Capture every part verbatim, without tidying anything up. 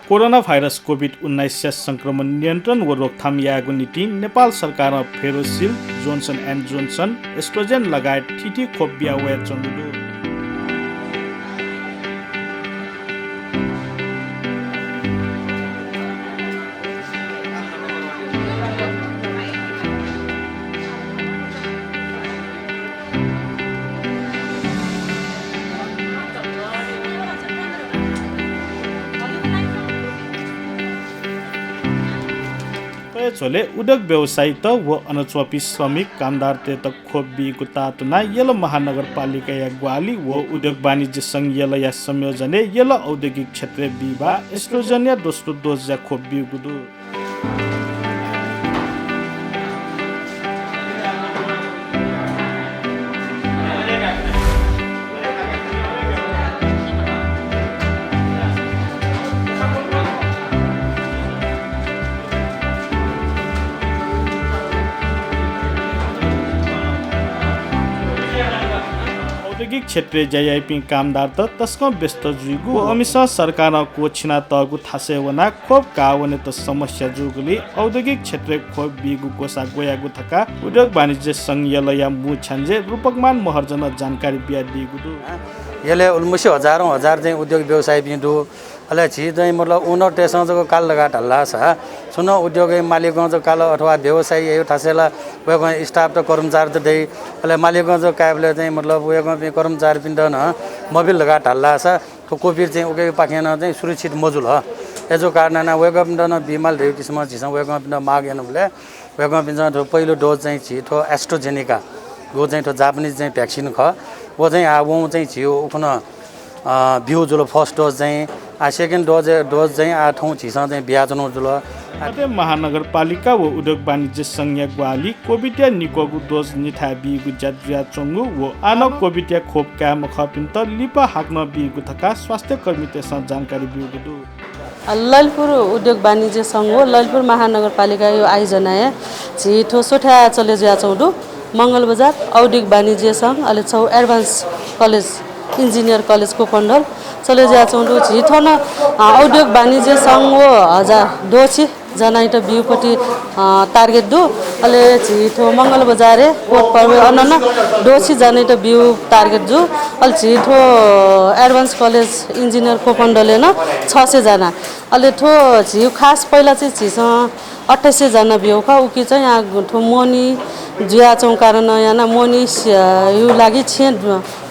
Corona virus covid उन्नाइसया संक्रमण नियन्त्रण व रोकथाम यायेगु निंतिं नेपाल सरकारं फेरोसिल, जोन्सन एन्ड जोन्सन, एस्ट्रोजेन लगायत थीथी खोप बिया वयाच्वंगु दु। थ्व हे झ्वलय् उद्योग व्यवसायीत व अन च्वंपिं श्रमिक कामदारतय्त खोप बीगु तातुनाः यल महानगरपालिकाया ग्वाहालि व उद्योग वाणिज्य संघ यलया संयोजनय् यल औद्योगिक क्षेत्रय् बीबा एस्ट्रोजेनया दोस्रो डोजया खोप बीगु दु। औद्योगिक क्षेत्रय् ज्या याइपिं कामदारत तसकं व्यस्त जुइगु व अमिसं सरकारं क्वःछिना तःगु थासय् वनाः खोप काः वनेत समस्या जूगुलिं औद्योगिक क्षेत्रय् खोप बीगु ग्वसाः ग्वयागु धकाः उद्योग वाणिज्य संघ यलया मू छ्याञ्जे रूपकमान महर्जनं जानकारी बियादीगु दु। यलय् उलिमछि हजारौं हजार चाहिँ उद्योग व्यवसायीपिं दु। अले झी चाहिँ मतलब ओनरतय्सं जक काल धकाः धाल धाःसा छुं नं उद्योगया मालिकं जक काल अथवा व्यवसायीया थासय् ला वय्कः स्टाफत कर्मचारीत दइ। अले मालिकं जक कायेबलय् चाहिँ मतलब वय्कःपिं कर्मचारीपिन्त नं मबिल धकाः धाल धाःसा थ्व कोभिड चाहिँ उकिपाखें नं चाहिँ सुरक्षित मजुल। अय्जूगु कारणं नं वय्कःपिन्त नं बीमाल धइगु किसिमं झीसं वय्कःपिन्त माग यानाबलय् वय्कःपिन्सं थ्व पहिलो डोज चाहिँ झी थ्व AstraZeneca गु चाहिँ थ्व जापानिज चाहिँ भ्याक्सिन खः। व चाहिँ आ वं चाहिँ झी उखुन्हु, अ, ब्यू जुल first dose चाहिँ, आ second dose, dose चाहिँ आ थौं झीसं चाहिँ बियाच्वनागु जुल। अथे महानगरपालिका व उद्योग वाणिज्य संघया ग्वाहालि कोभिडया निक्वःगु डोज निथाय् बीगु ज्या जुयाच्वंगु व आः नं कोभिडया खोप काये मखंपिन्त लिपा हाकनं बीगु धकाः स्वास्थ्य कर्मीतय्सं जानकारी ब्यूगु दु। ललितपुर उद्योग वाणिज्य संघ व ललितपुर महानगरपालिकाया आयोजनाय् झी थ्व स्वथाय् चले जुयाच्वंगु दु। मंगलबजार, औद्योगिक वाणिज्य संघ, अले छगू Advance College, Engineer College कोपमण्डल चले जुयाच्वंगु दु। झी थन, अ, औद्योगिक वाणिज्य संघ व हजार द्वःछि जनाइत ब्यूपति, अ, target दु। अले झी थ्व मंगलबजारय् कोट पर्व अनन द्वःछि जनाइत ब्यू target जू। अले झी थ्व Advance College Engineer कोपमण्डलय् नं छ सय जना। अले थ्व झी खास पहिला चाहिँ झीसं अट्ठाइस सय जना ब्यू खः। उकी चाहिँ आ थ्व मोहनी जुयाच्वंगु कारणं यानाः मोहनी सि-, यु लागि छेँ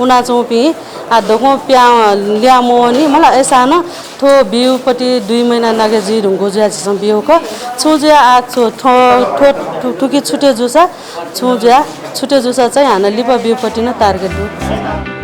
उनाच्वंपिं आ दक्वं प्या ल्याः मवनी मला। अय्सां नं थ्व ब्यूपति दुई महिना नागे जुइ धुंकूगु जुयाः झीसं ब्यू खः। छुं जुयाः आ थ्व, थ्व, थ्व, थु-, थुकी छुटे जूसा, छुं जुयाः छुटे जूसा चाहिँ हानं लिपा ब्यूपति नं target दु।